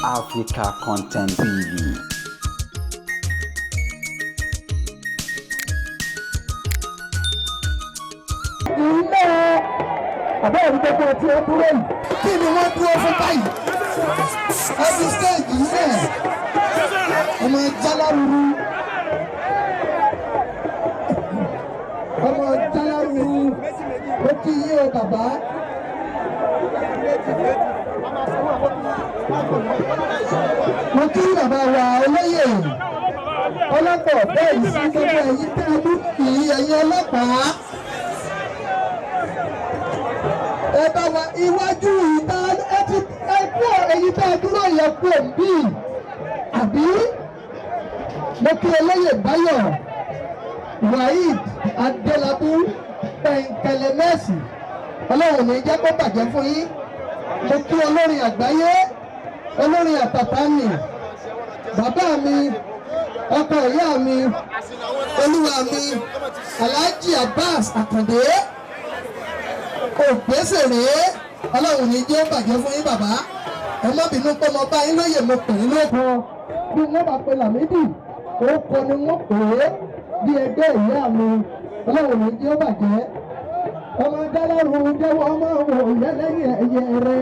Africa Content TV. Ilé àbẹ́ ẹ̀rí gbogbo tí ó dúró yìí. Kí ni wọ́n dúró fún báyìí? Ẹbí stéèjì yìí náà, ọmọ jálárúurú, ọmọ jálárúurú, ó kí yín o bàbá. Mo kí bàbá wa olóyè ọlọ́pọ̀ bẹ́ẹ̀ sí gbogbo ẹ̀yin tẹ́ ẹ dúkìá ẹ̀yin ọlọ́pàá. Ẹ bá wa iwájú ìta ẹ ti ẹ kú èyí tẹ́ ẹ dúró yẹ kú òbí àbí. Mo kí olóyè Báyọ̀ Waheed Adélábù Pẹ̀ǹkẹ̀lẹ̀mẹ́sì, Ọlọ́run ní jẹ́ kó bàjẹ́ fún yín. Mo kí olórin àgbáyé, olórin àtàtàmì, bàbá mi, ọkọ ìyá mi, olúwa mi, Alhaji Abbas Àkàndé Ògbésèré, Ọlọ́run ní jẹ́ ó bàjẹ́ fún yín bàbá. Ẹ má bínú pé mo bá yín lóye, mo pè yín lóko. Bí wọ́n bá pe Làmídì, orúkọ ni wọ́n pè é bí ẹgbẹ́ ìyá mi. Ọlọ́run ní jẹ́ ó bàjẹ́. Ọmọ dálárù jẹ́wọ́ ọmọ wò yẹ lẹ́yìn ẹ̀yẹ rẹ.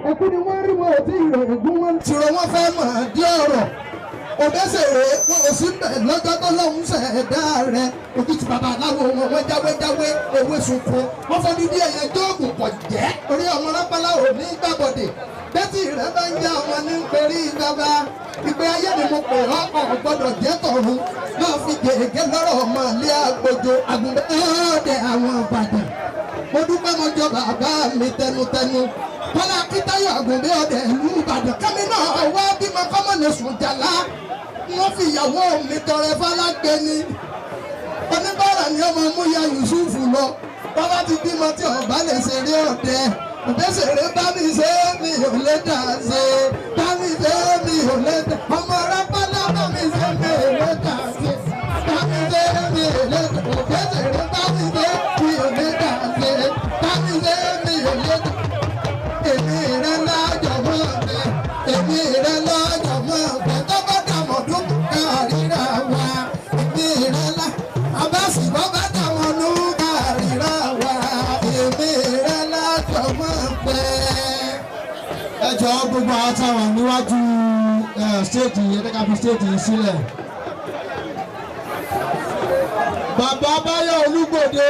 Ẹkú ni wọ́n rí wọn ò tí ì rè gún wọn. Tìrọ wọn fẹ́ mọ̀ dí ọ̀rọ̀. Òbẹ́sẹ̀rẹ̀ wọn ò sí bẹ̀ lọ́jọ́ tó lọ́hùn ṣẹ̀dá rẹ̀. Òkú ti bàbá aláwo wọn, wọ́n jáwé jáwé ewé sunkún. Wọ́n fọ́ dídí ẹ̀yẹ jóògùn pọ̀ jẹ́. Orí ọmọ rápálá ò ní gbàbọ̀dè. Bẹ́tì rẹ̀ bá ń já ọmọ ní perí bàbá. Ìgbé ayé ni mo pè ọ́, ọ̀ gbọ́dọ̀ jẹ́ tọ̀run. Náà fi gègé lọ́rọ̀ ọmọ ilé àgbòjò àgùnbẹ́ọ̀dẹ̀ àwọn Ìbàdàn. Mo dúpẹ́, mo jọ bàbá mi tẹnutẹnu. Kọ́lá Akíntayọ̀ Àgùnbẹ́ọ̀dẹ̀ ìlú Ìbàdàn. Kẹ́mi náà wá bímọ kọ́mọ lè sùn jàlá. Wọ́n fi ìyàwó mi tọrẹ fálágbé ni. Oníbàárà ni ọmọ múya Yusuf lọ. Bàbá ti bímọ tí ọba lè ṣeré ọ̀dẹ. Òbẹ́sẹ̀rẹ̀ bá mi ṣe mi ò lè dà ṣe. Bá mi ṣe mi ò lè dà. Ọmọ rápálá bá mi ṣe mi ò lè dà ṣe. Bá mi ṣe mi ò lè dà. Òbẹ́sẹ̀rẹ̀ bá mi ṣe mi ò lè dà ṣe. Bá mi ṣe mi ò lè dà. Èmi rẹ lájọ̀ mọ́ ọ̀bẹ. Èmi rẹ lájọ̀ mọ́ ọ̀bẹ. Tó bá dàmọ̀ dún kárìíra wa. Èmi rẹ lá. Abáṣì bọ́ bá dàmọ̀ dún kárìíra wa. Èmi rẹ lájọ̀ mọ́ ọ̀bẹ. Ẹ jọ̀ọ́, gbogbo àwọn táwọn níwájú stéètì yẹn, ẹ ká fi stéètì yìí sílẹ̀. Bàbá Báyọ̀ Olúgbòde.